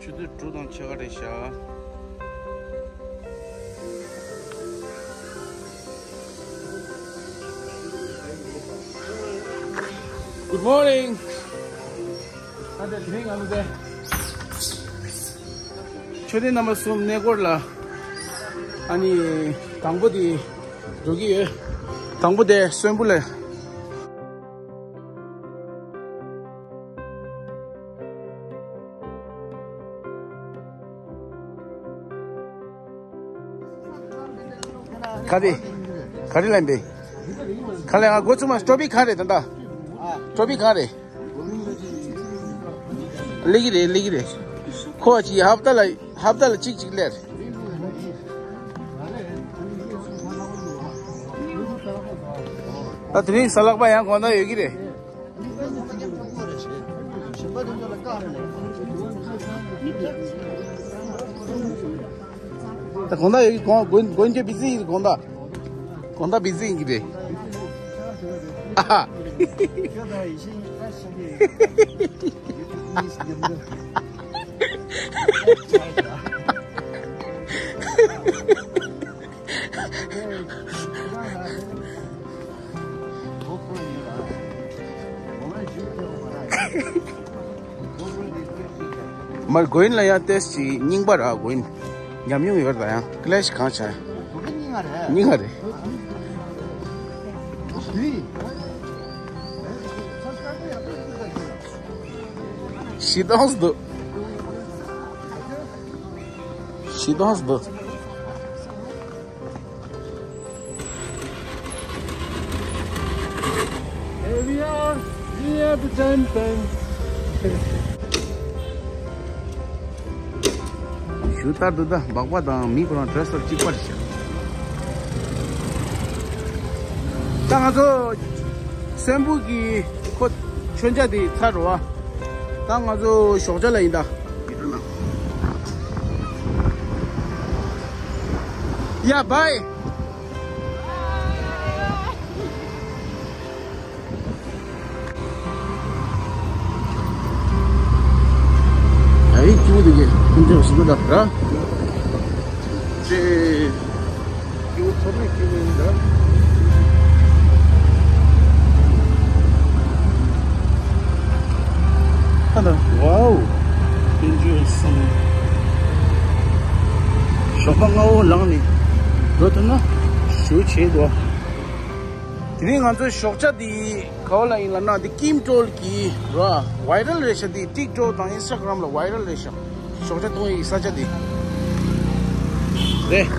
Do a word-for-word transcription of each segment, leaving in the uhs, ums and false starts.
ཆུ་ཚོད་དྲུག་དང་ཕྱེད་ཀ་རེད་ཤག Good morning. ད་ལྟ་དེ་རིང་ང་ཚོ་དེ་མཆོད་རྟེན་རྣམ་པ་གསུམ་གནས་སྐོར་ལ། ཨ་ནི་དང་པོ་དེ་འགྲོ་གི་ཡོད། དང་པོ་དེ་སོན་པོ་ལ། ག་རེ། ག་རེ་ལེན་པས། ག་ལེ་ང་སྒོ་ཚུགས་མ་སྤྲོ་པི་ག་རེ་ད་ལྟ། སྤྲོ་པི་ག་རེ། ལེགས་ཀྱི་རེད་ལེགས་ཀྱི་རེད། ཁོ་ཅི་ཧབ་ཏ་ལ་ཧབ་ཏ་ལ་གཅིག་གཅིག་ལེར། ད་དེ་རིང་ས་ལག་པ་ཡང་གོང་ཐང་ཡོད་ཀྱི་རེད། ད་གོང་ཐང་ཡོད་ཀྱི་གོང་དགོན་དགོན་སྐྱོད་བི་ཛི་ཡིན་གོང་ཐང་། གོང་ཐང་བི་ཛི་ཡིན་གྱི་རེད། ཨ་ཧ། མར་དགོན་ལ་ཡང་ཏེས་ཅི་རྙིང་པ་ར་དགོན་ཉམས་མྱོང་ཡོད་ར་ཡང་ཀི་ལེ་ཤི་གང་ཆ་རྙིང་ང་རེད། ཤི་དང་སྡོད། ཤི་དང་སྡོད། Here we are, near the temple. ཞུ་ལྟར་དུ་ད་སྦག་པ་དང་མི་ཁོ་རང་ཌེ་རེ་སི་ཨབ་གཅིག་པ་རེད་ཤག་ད་ང་ཚོ་སོན་པོ་གི་ཁོ་མཆོད་མཇལ་དེ་ཚར་རོ་བ། ད་ང་ཚོ་ཞོགས་ཇ་ལ་ཡིན་ད། ཡ་བའི། ཨའི་ཀྱུ་དེ་གི་ཁུངས་ཆོད་ཞིག་མི་འདུག་ར། ཅེ། ཀྱུ་ཐོབ་ནས་ཀྱུ་ཡིན་འདྲ། ཨ་ད་ཝའོ། དཔལ་འབྱོར་སོང་། ཞོགས་པ་སྔ་བོ་ལངས་ནས་འགྲོ་ཐུབ་ན་ཞུ་བྱེད་དོ། དེ་རིང་ང་ཚོའི་ཞོགས་ཇ་འདི་ག་བ་ལ་ཡིན་ལབ་ན་འདི་ཀིམ་ཀྲོལ་གྱི་ར་ཝའི་རལ་རེད་ཤག་འདི་ཊིག་ཊོག་དང་ཨིན་སི་ཊ་གྷ་རམ་ལ་ཝའི་རལ་རེད་ཤག་ཞོགས་ཇ་འཐུང་ཡི་ས་ཆ་འདི་རེད།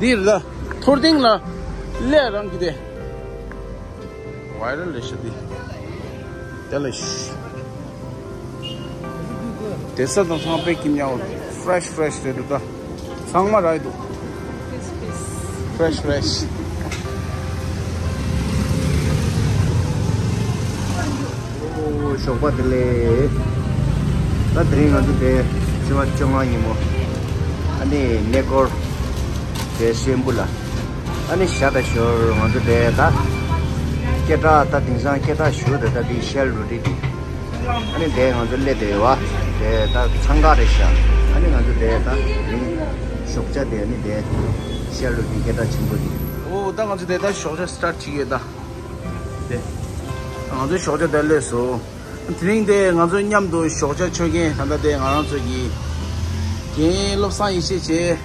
འདི་རེད་ད། ཐོར་སྟེང་ལ་སླེབས་རང་གི་དེ། ཝའི་རལ་རེད་ཤག་འདི། དེ་ལ་ཤུ། དེ་ས་དང་ཚང་དཔེ་ཀི་ཉའོ། ཕི་རེ་ཤི་ཕི་རེ་ཤི་རེད་འདུག་ད། ཚང་མ་རག་འདུག་ཕི་རེ་ཤི་ཕི་རེ་ཤི། ཨོ་ཞོགས་པ་བདེ་ལེགས། ད་དེ་རིང་ང་ཚོ་དེ་ཕྱི་བ་བཅོ་ལྔ་ཉིན་མོ། ཨ་ནི་གནས་སྐོར་དེ་སོན་པོ་ལ། ཨ་ནི་ཞག་ད་ཞོར་ང་ཚོ་དེ་ད་སྐད་གྲགས་ད་དེང་སང་སྐད་གྲགས་ཞུ་ད་ད་དེ་ཤེལ་རུ་ཏི་དེ། ཨ་ནི་དེ་ང་ཚོ་སླེབས་བསྡད་ཡོད་བ། དེ་ད་འཚང་ཁ་རེད་ཤག་ཨ་ནི་ང་ཚོ་དེ་ད་དེ་ཞོགས་ཇ་དེ་ཨ་ནི་དེ་ཤེལ་རུ་ཏི་སྐད་གྲགས་ཆེན་པོ་དེ། ཨོ་ད་ང་ཚོ་དེ་ད་ཞོགས་ཇ་སི་ཊར་ཊི་བྱེད་ཀྱི་ཡོད་ད། དེ་ང་ཚོ་ཞོགས་ཇ་དེ་སླེབས་སོང་། དེ་རིང་དེ་ང་ཚོ་མཉམ་དུ་ཞོགས་ཇ་མཆོད་མཁན་ད་ལྟ་དེ་ང་རང་ཚོ་གི་རྒན་བློ་བཟང་ཡེ་ཤེས་བྱས།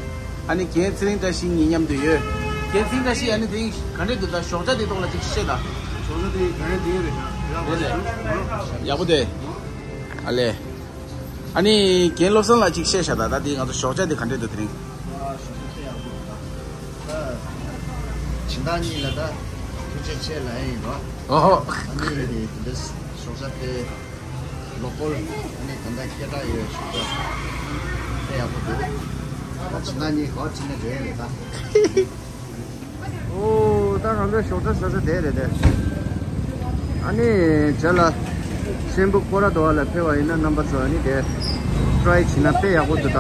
ཨ་ནི་རྒན་ཚེ་རིང་བཀྲ་ཤིས་གཉིས་མཉམ་དུ་ཡོད། རྒན་ཚེ་རིང་བཀྲ་ཤིས་ཨ་ནི་དེ་རིང་ག་འདྲས་འདུག་ད་ཞོགས་ཇ་དེ་ཐོག་ལ་ཅིག་བཤད་ད། ཞོགས་ཇ་དེ་ག་འདྲས་འདུག་རེད་ད། རེད་ལེ། ཡག་པོ་དེ། ཨ་ལེ། ཨ་ནི་རྒན་བློ་བཟང་ལ་ཅིག་བཤད་ཤག་ད་ད་དེ་ང་ཚོ་ཞོགས་ཇ་དེ་ག་འདྲས་འདུག་དེ་རིང་། ཨ་ཞོགས་ཇ་དཔེ་ཡག་པོ་འདུག་ད། ད་སྦྱིན་བདག་གཉིས་ལ་ད་ཐུགས་རྗེ་ཆེ་ལབ་ཡ་ཡིན་རོ། ཨོ་ཧོ། ཨ་ནི་དེ་འདྲས་ཞོགས་ཇ་དཔེ། ལོ་ཀལ་ཨ་ནི་ད་ལྟ་སྐད་གྲགས་ཡོད་ཞུ་ད། དཔེ་ཡག་པོ་འདུག་ད་ཕྱི་ནང་གཉིས་ག་བ་ཕྱིན་ནས་འགྲོ་ཡ་རེད་ད། ཨོ་ད་ང་ཚོ་ཞོགས་ཇ་ཟ་ས་དེ་རེད་དེ། ཨ་ནི་བྱ་ལ་སོན་པོ་ཀོ་ར་དོ་བ་ལ་ཕེབས་པ་ཡིན་ན་རྣམ་པ་ཚོ་ཨ་ནི་དེ་ཊི་རའི་བྱས་ན་དཔེ་ཡག་པོ་འདུག་ད།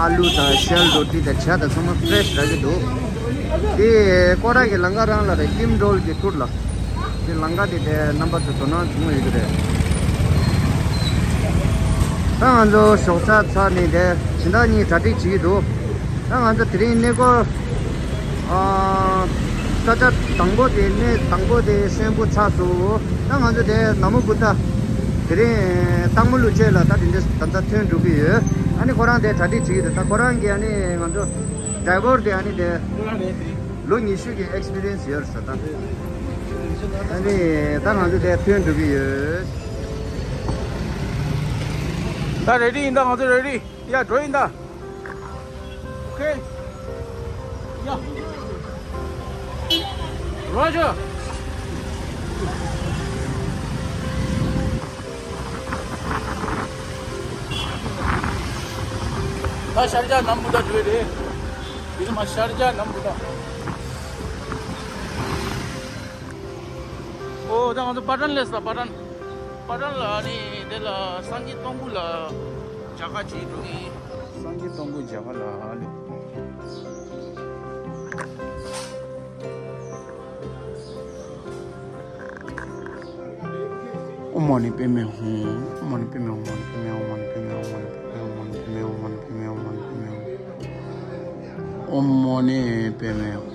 ཨ་ལུ་དང་ཤེལ་རོ་ཏི་དང་ཇ་དང་ཚང་མ་ཕི་རེ་ཤི་རག་གི་འདུག་དེ་ཀོ་ར་གི་ལམ་ཁ་རང་ལ་རེད། ཀིམ་ཀྲོལ་གྱི་ཐུར་ལ། དེ་ལམ་ཁ་དེ་དེ་རྣམ་པ་ཚོ་དོ་སྣང་བྱུང་ཡོད་ཀྱི་རེད། ད་ང་ཚོ་ཞོགས་ཇ་ཚར་ནས་དེ་སྦྱིན་བདག་གཉིས་གྲ་སྒྲིག་བྱེད་ཀྱི་འདུག་ད་ང་ཚོ་དེ་རིང་གནས་སྐོར། ཨ། ས་ཆ་དང་པོ་དེ་གནས་དང་པོ་དེ་སོན་པོ་ཚར་སོང་། ད་ང་ཚོ་དེ་ན་མོ་བུདྡྷ། དེ་རིང་སྟག་མོ་ལུག་ཆེན་ལ་ད་དེ་འདྲ་ད་ལྟ་ཐོན་འགྲོ་གི་ཡོད། ཨ་ནི་ཁོ་རང་དེ་གྲ་སྒྲིག་བྱེད་ཀྱི་འདུག་ད་ཁོ་རང་གིས་ཨ་ནི་ང་ཚོ་ཌ་རའི་བར་དེ་ཨ་ནི་དེ་ལོ་ཉི་ཤུ་གི་ཨེག་སི་པི་རི་ཡན་སི་ཡོད་ས་ད། ཨ་ནི་ད་ང་ཚོ་དེ་ཐོན་འགྲོ་གི་ཡོད། ད་རེ་ཌི་ཡིན་ད། ང་ཚོ་རེ་ཌི། ཡ། འགྲོ་ཡིན་ད། Okay. Yeah. Roger. ད་ཤར་རྒྱག་ནམ་བུ་ད་འགྲོ་རེད། འདི་ནི་མ་ཤར་རྒྱག་ནམ་བུ་ད། ཨོ་ད་ང་ཚོ་པ་ཊན་སླེབས་ད། པ་ཊན། པ་ཊན་ལ་ཨ་ནི་དེ་ལ་སངས་རྒྱས་སྟོང་སྐུ་ལ་མཇལ་ཁ་བྱེད་འགྲོ་གི། སངས་རྒྱས་སྟོང་སྐུ་མཇལ་ཁ་ལ་ཨ་ནི། ཨོཾ་མ་ཎི་པདྨེ་ཧཱུྃ། ཨོཾ་མ་ཎི་པདྨེ་ཧཱུྃ། ཨོཾ་མ་ཎི་པདྨེ་ཧཱུྃ། ཨོཾ་མ་ཎི་པདྨེ་ཧཱུྃ། ཨོཾ་མ་ཎི་པདྨེ་ཧཱུྃ། ཨོཾ་མ་ཎི་པདྨེ་ཧཱུྃ། ཨོཾ་མ་ཎི་པདྨེ་ཧཱུྃ། ཨོཾ་མ་ཎི་པདྨེ་ཧཱུྃ།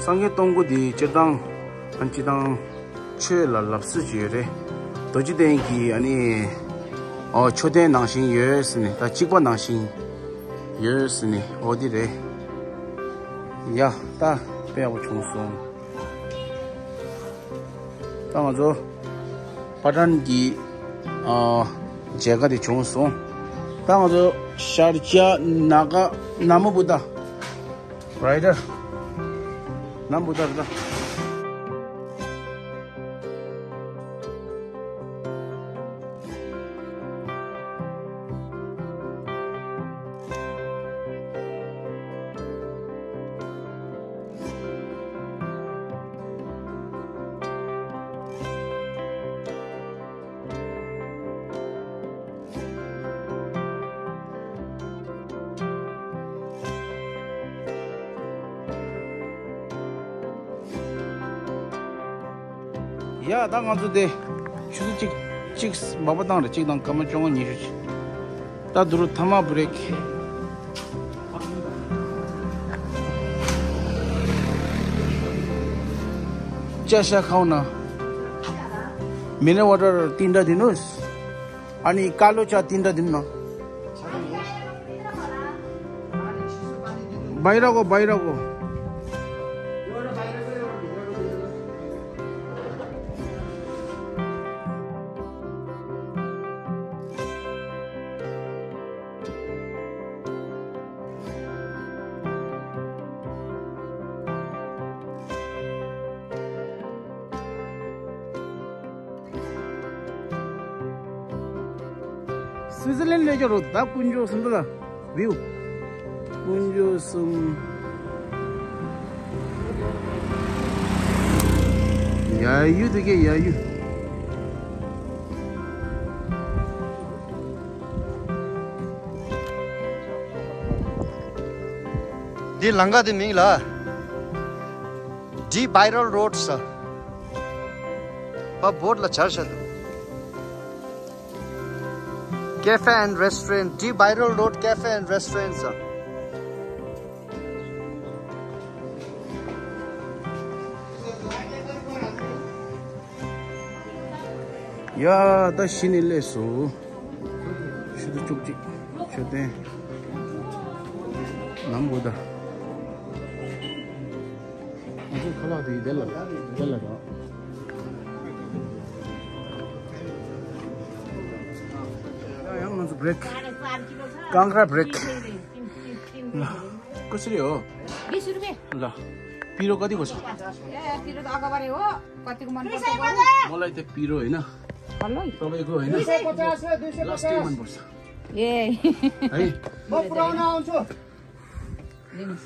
སངས་རྒྱས་སྟོང་སྐུ་འདི་སྤྱིར་བཏང་། ཨ། སྤྱིར་བཏང་ཆོས་ལ་ལབ་སྲོལ་ཅིག་ཡོད་རེད། རྡོ་རྗེ་གདན་གྱི་ཨ་ནི། ཨོ། མཆོད་རྟེན་ནང་བཞིན་ཡོད་ཟེར་ནས། ད་གཅིག་པ་ནང་བཞིན་ཡོད་ཟེར་ནས། འོ་འདི་རེད། ཡ། ད་དཔེ་ཡག་པོ་བྱུང་སོང་། ད་ང་ཚོ་པ་ཊན་གྱི། ཨ། མཇལ་ཁ་དེ་བྱུང་སོང་། ད་ང་ཚོ་ཤར་རྒྱག་ན་མོ་བུདྡྷ། རའི་ཌར། ན་མོ་བུདྡྷ་ར་ད། ཡ། ད་ང་ཚོ་དེ་ཆུ་ཚོད་གཅིག་གཅིག་མ་པ་བཏང་རེད། གཅིག་དང་སྐར་མ་བཅོ་ལྔ་ཉི་ཤུ་ཅིག་ད་དུ་རུ་ཐ་མ་བྷི་རེག་ཅ་ཤ་ཁའོ་ན། མི་ནེ་ཝ་ཊར་ཏིན་ཏྲ་དི་ནུས། ཨ་ནི་ཀ་ལོ་ཅ་ཏིན་ཏྲ་དི་ནུ་ན། बाहिरको बाहिरको སུའི་ཙི་ལན་ལས་ཀྱི་རོ་ད་དཀོན་མཆོག་གསུམ་པོ་ལ་བིའུ། དཀོན་མཆོག་གསུམ། ཡ་ཡུ་དེ་གའི་ཡ་ཡུ། འདི་ལམ་ཁ་དེ་མིང་ལ་Deep Biral Road ཟེར། པ་བོར་ཌི་ལ་སྦྱར་བཞག་འདུག Cafe and Restaurant, Deep Biral Road Cafe and Restaurant ཟེར། ཡ། ད་གཞི་ནས་སླེབས་སོང་། ཆུ་ཚོད་བཅུ་གཅིག་མཆོད་རྟེན། ནམ་བུ་ད། ང་ཚོའི་ཁ་ལག་དེ་དེ་ལ་དེ་ལ་རག་ཡ། ཡང་ང་ཚོ་བྷི་རེག་ཀང་ཀ་བྷི་རེག་ལ། कसरी हो? बिस रुपियाँ। ल। पिरो कति पर्छ? ए, पिरो त अगाडि हो, कतिको मन पर्छ गर्नु? मलाई त पिरो होइन। हल्लो है। तपाईँको होइन। दुई सय पचास र दुई सय पचास। लास्ट टाइम मन पर्छ। ए। है? म पुऱ्याउन आउँछु। लिनुहोस्।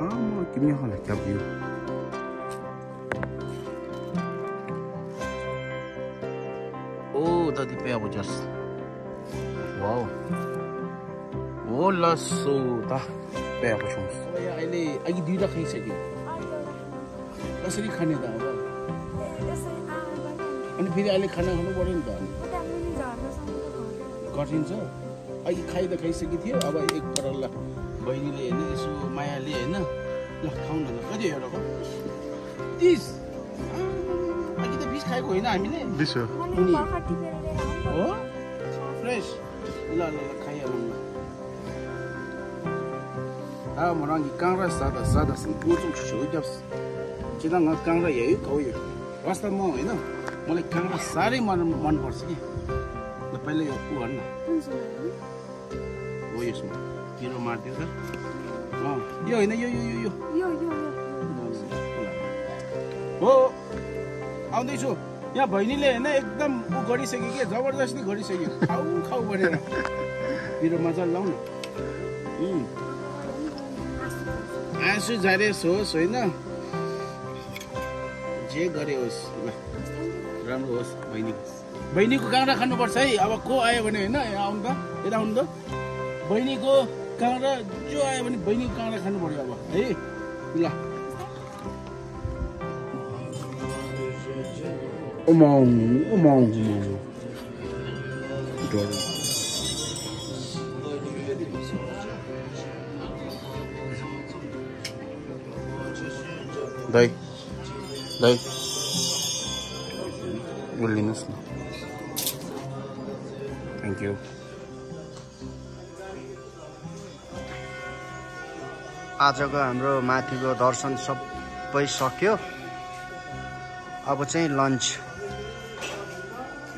ཨ་མ་ཀི་མི་ཧ་ལ་རྒྱབ་ཡོད། ཨོ་ད་དེ་དཔེ་ཡག་པོ་བྱས། ཝའོ། ཨོ་ལགས་སོ་ད་དཔེ་ཡག་པོ་བྱུང་སོང་། ཨ་ཡ་ཨ་ལེ་ཨ་ཀི་དུས་ད་ག་ཡི་ཟེར་གི། ཨ་སི་རི་ཁ་ནས་ད་ཨ་ནི་ཕི་རི་ཨ་ལེ་ཁ་ན་ཧ་ལོ་བོ་རིན་ད། ག་ཐིན་ས། ཨ་ཡི་ཁ་ཡི་ད་ག་ཡི་ཟེར་གི་དེ་ཨ་བ་ཨེག་པ་ར་ལ་བ་ཡི་ལེ་ནི་སུ་མ་ཡ་ལེ་ན་ལ་ཁང་ན་ལ་ག་དེ་ཡོད་ར་གོ། ཏིས། ཨ་ཀི་ད་བིས་ཁ་ཡི་གོ་ཡིན་ན་ཨ་མི་ལེ། འདི་ཤོ། ཨོ། ཕྲེཤ། ལ་ལ་ལ་ཁ་ཡ་ལ་ལ། ད་མོ་རང་གི་རྐང་ར་ཟ་ད་ཟ་ད་སང་ཀུ་ཙུག་ཆུ་ཆུ་རྒྱབ། ཅི་ད་ང་རྐང་ར་ཡ་ཡོད་ག་བོ་ཡོད། བ་ས་མོ་ཡིན་ན་མོ་ལ་རྐང་ར་ཟ་རེ་མ་མ་ནི་བར་སི་ཀི། ལ་པེ་ལ་ཡོད་ཀུ་བར་ན། वो ये सुनो। हीरो मार दियो सर। हाँ, यो है ना, यो, यो, यो, यो। यो, यो, यो। ओ, आउँदैछु। यहाँ बहिनीले होइन, एकदम उ गरिसक्यो के, जबरजस्ती गरिसक्यो। खाऊ, खाऊ भनेर। मेरो मजा लाउ न। उम्। आँसु झरेस होस्, होइन? जे गरे होस्, ल। राम्रो होस्, बहिनी। बहिनीको काँक्रा खानुपर्छ है। अब को आयो भने होइन, यहाँ आउनु त, यता आउनु त। बहिनीको काँक्रा जो आयो भने बहिनीको काँक्रा खानु पर्यो अब है। ल। ओमाउ, ओमाउ, ओमाउ। डर। दाइ, दाइ, यो लिनुहोस् न। Thank you। आजको हाम्रो माथिको दर्शन सबै सक्यो। अब चाहिँ लन्च।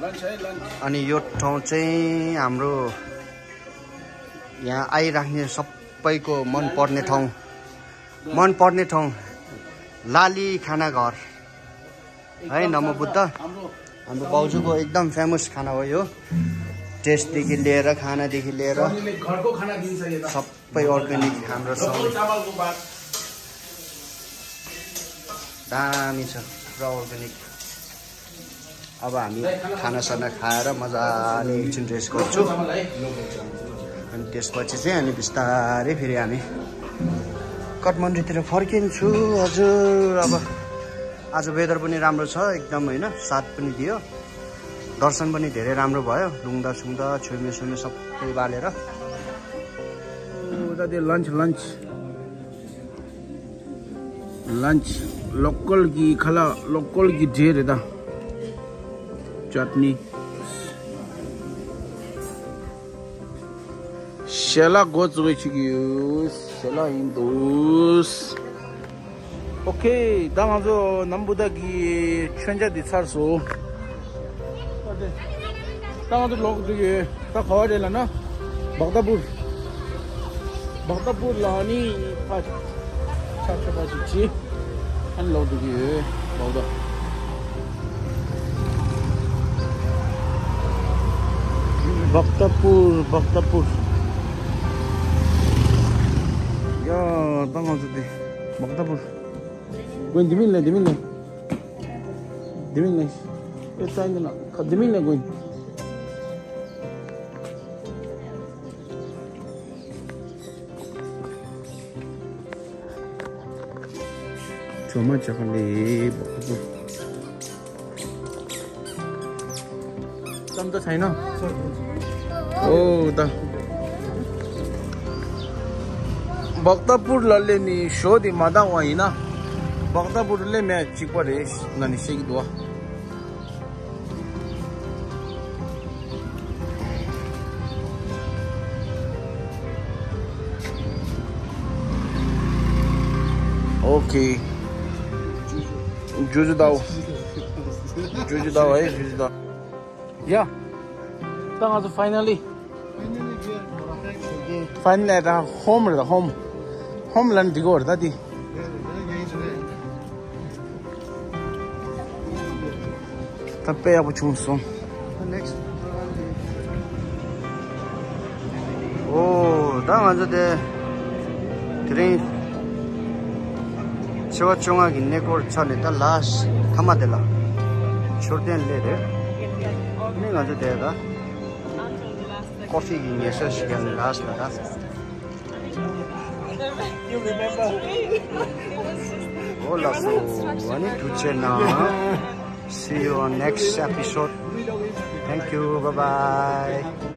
लन्च है, लन्च। अनि यो ठाउँ चाहिँ हाम्रो यहाँ आइराख्ने सबैको मन पर्ने ठाउँ, मन पर्ने ठाउँ, लाली खाना घर है, नमो बुद्ध। हाम्रो भाउजूको एकदम फेमस खाना हो यो। टेस्टदेखि लिएर, खानादेखि लिएर घरको खाना दिन्छ यता। सबै अर्ग्यानिक, हाम्रो लोकल चामलको भात। दामी छ, पुरा अर्ग्यानिक। अब हामी खानासाना खाएर मजाले एकछिन रेस्ट गर्छु। अनि त्यसपछि चाहिँ हामी बिस्तारै फेरि हामी काठमाडौँतिर फर्किन्छु। हजुर, अब आज वेदर पनि राम्रो छ एकदम, होइन, साथ पनि दियो। दर्शन पनि धेरै राम्रो भयो। लुङ्दा सुङ्दा छोइमे सोइमे सबै बालेर। उता त्यो लन्च, लन्च। लन्च लोकल कि खला, लोकल कि ढेर है दा। चटनी। ཞལ་ལག་འགོ་བཙུགས་ཅིག་ཡོད། ཞལ་ལག་ཡིན་འདུག་ཨོ་ཁེ། ད་ང་ཚོ་ནམ་བུ་ད་གི་མཆོད་མཇལ་འདི་ཚར་སོང་། ད་ང་ཚོ་ལོག་འགྲོ་གི་ཡོད། ད་ག་བ་རེད་ལབ་ན། བག་ཏ་པུར། བག་ཏ་པུར་ལ་ནི་ཕ་ཆ་ཆ་པ་ཞིག་ཅི། ཨན་ལོག་འགྲོ་གི་ཡོད། བག་ཏ། བག་ཏ་པུར། བག་ཏ་པུར། ཡ། ད་ང་ཚོ་དེ་བག་ཏ་པུར། ཀུན་དེ་མིན་ལེ། དེ་མིན་ལེ། དེ་མིན་ལེ། ཨེ་ཙན་དེ་ན་ཁ་དེ་མིན་ལེ་ཀུན། ཁྲོ་མ་ཆགས་ལེ། བག་ཏ་པུར། ཙམ་ད་ཚའི་ན། ཨོ་ད། བག་ཏ་པུར་ལ་སླེབས་ནས་ཞོ་དེ་མ་འདང་བ་ཡིན་ན། བག་ཏ་པུར་སླེབས་མེད་གཅིག་པ་རེད་ང་ནི་བཤད་ཀྱི་འདུག་ཨ། ཨོ་ཁེ། ཇུ་ཇུ་དའོ། ཇུ་ཇུ་དའོ་ཨེ། ཇུ་ཇུ་དའོ། ཡ། ད་ང་ཚོ་ཕའི་ནལ་ལི། ཕའི་ནལ་ལི་ད་ཧོམ་རེད། ད་ཧོམ། ཧོམ་ལ་འགྲིག་གོ་རེད་ད་དེ། ད་དཔེ་ཡག་པོ་བྱུང་སོང་། ཨོ། ད་ང་ཚོ་དེ་དེ་རིང་ཕྱི་བ་བཅོ་ལྔ་གི་གནས་སྐོར་ཚར་ནས་ད་ལཱསི་མཐའ་མ་དེ་ལ་མཆོད་རྟེན་སླེབས་རེད། ནི་ང་ཚོ་དེ་ད་ཀོ་ཕི་གི་ཉལ་ས་ཞིག་ཡང་ལཱསི་ལ་ད། ཨོ་ལགས་སོ། ཨ་ནི་ཐུགས་རྗེ་གནང་། See you on next episode. Thank you. Bye bye.